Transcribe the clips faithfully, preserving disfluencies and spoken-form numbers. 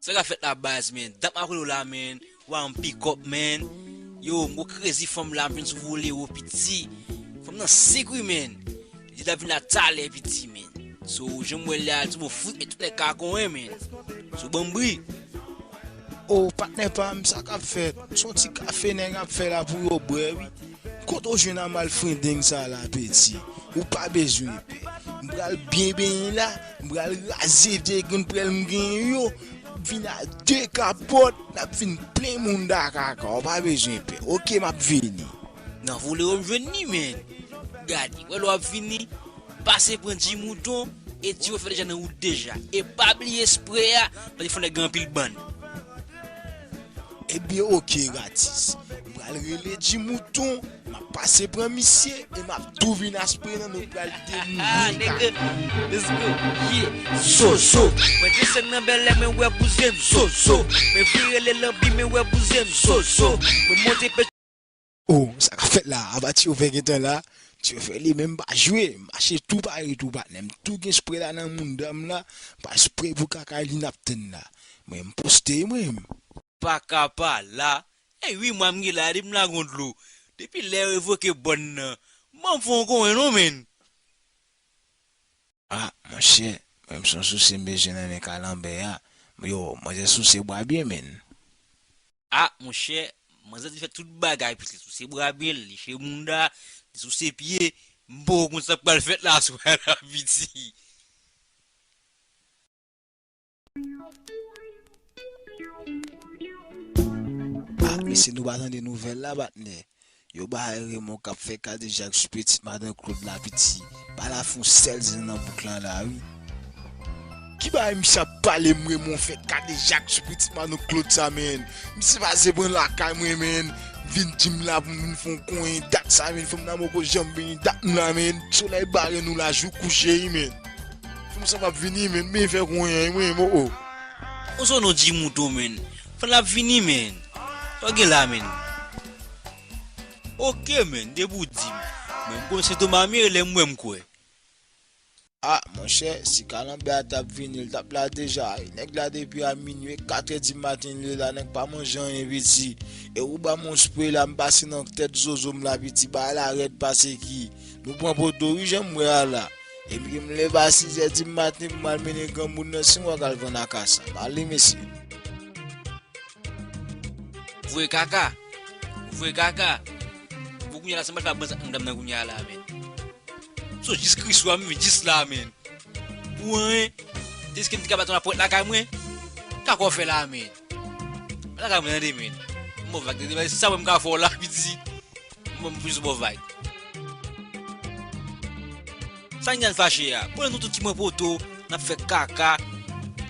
Sa k ap fèt la baz, man? Dat m ap rele w la, man. Wa m pick up, man. Yo, m go krezi fanm la, m vin sou vole, wo piti. Fanm nan sik, wi, man. Li di l ap vin la talè, piti, man. So, jan m wè l la, ti mo fout, e tout nèg ka konyen, man. So, ban m bri. O, patnè pa m, sa k ap fèt? Se yon ti kafe nèg ap fè la pou yo bwè, wi. Kote w jwenn a malfrendeng sa la, piti? Ou pa bezwen pè. M pral byen benyen la, m pral raze vye grenn prèl m genyen yo, vin a de kapòt, n ap vin plen moun da kaka, ou pa bezwen pè. Oke, m ap vini. Nan vole yo m jwenn li, men. Gade, wè lè w ap vini, pase pran Dji Mouton, e Dji Mouton fè deja nan wout deja. E pa bliye spre a, paske fò nèg gen anpil bann. Ebyen, oke, Ratis. M pral rele Dji Mouton, m ap pase pran misye, e m ap tou vin aspre nan nou pral demoule. Ah, nèg, let's go. Yeah. Zozo. Mwen desann nan Bèlè, mwen wè bouzen m, zozo. Mwen vire le lanbi, mwen wè bouzen m, zozo. Mwen monte pe- Oh, sa k ap fèt la? Apa ti yo fè gentan la? Ti yo fè li menm pa jwe. Mache tou pare tou patnè. M tou gen spre la nan mounda m la. Pa spre pou kaka li n ap tann la. Mwen m poste mwen. Pa ka pa la. Ey, wi, mwa m gen la, depi m la gon dlo. Depi lè yo revoke bòn nan, m pa fè yon konyen non, menn. Ah, monchè, mwen m son souse m bezwen nan men kalanbè a. Yo, manzè souse bwa byen, menn. Ah, monchè, manzè te fè tout bagay, piti, li souse bra byen, li leche mounda, li souse pye, m poko konn sa k pral fèt la, aswè la, piti. Ah, mesye, nou pa tande nouvèl la, patnè. Yo bay Raymond k ap fè kadejak sou pitit madan Claude la, piti. Pa la fè yon sèl zen nan bouk lan la, wi. Ki bagay misye ap pale m, Raymond fè kadejak sou pitit madan Claude sa, menn? Misye pase pran lakay mwen, menn. Vin di m la pou m vin fè yon konyen dat sa, menn. Fanm nan poko janm vini dat m la, menn. Solèy bare nou la, jou kouche, wi, menn. Fanm sa p ap vini, menn. Men fè konyen, wi, menn, o, o. Ou se non Dji Mouton, menn. Fanm la ap vini, menn. Sa w gen la, menn? Oke, menn, depi w di m. Mwen, m konnen se Toma m ye, lè m wè m kwè. Ah, monchè, si kalanbè a t ap vini, l t ap la deja. Nèg la depi a minwi, katrè di maten, li la, nèg pa manje anyen, piti. E ou ban m yon spre la, m pase nan tèt zozo m la, piti. Bagay la rèd pase ki. Nou pran poto, wi, jan m wè a la. Epi m leve a sizè di maten pou m al mennen granmoun nan, si m wè k al vann akasa. M ale, mesye. Voye kaka. Voye kaka. Bon, kounye a la, se mwen k ap ban sa nan dam nan kounye a la, men. So, jis Kriswa, men, jis la, men. Pou anyen, te riske m te ka bat yon lapwèt lakay mwen. Kaka w fè la, men. Lakay mwen, tande, men. M ba w vag, tande, men, se sa mwen m ka fè w la, piti. M ba w plis bon vag. Sa n gen fache a? Pran nou tout ki mwen poto, n ap fè kaka.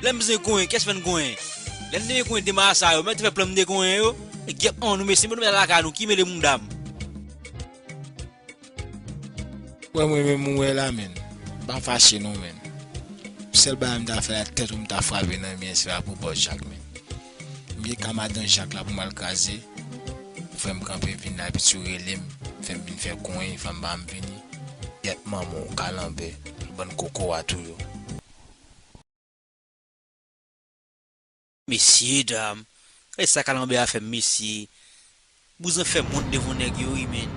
Lè m bezwen konyen, kiyès fè n konyen? Lè n te gen konyen demen sa yo, men te fè plan m te konyen yo. E gyèt an nou mesye, men nou met lakay nou, ki mele mounda m. Wè mwen menm ou wè la, menn. M pa fache non, menn. Sèl bagay m ta fè la, tèt ou m ta frape nan mye, se pa pou bò Jak, menn. M gen ka madan Jak la pou m al kraze. Frè m kanpe vin la, epi ti rele m, fè m vin fè konyen, fanm pa m vini. Gyèt manman w, kalanbè, bann kokorat ou yo. Mesye dam, gade sa kalanbè a fè m, mesye. Bouzen fè m wont devan nèg yo, wi, menn.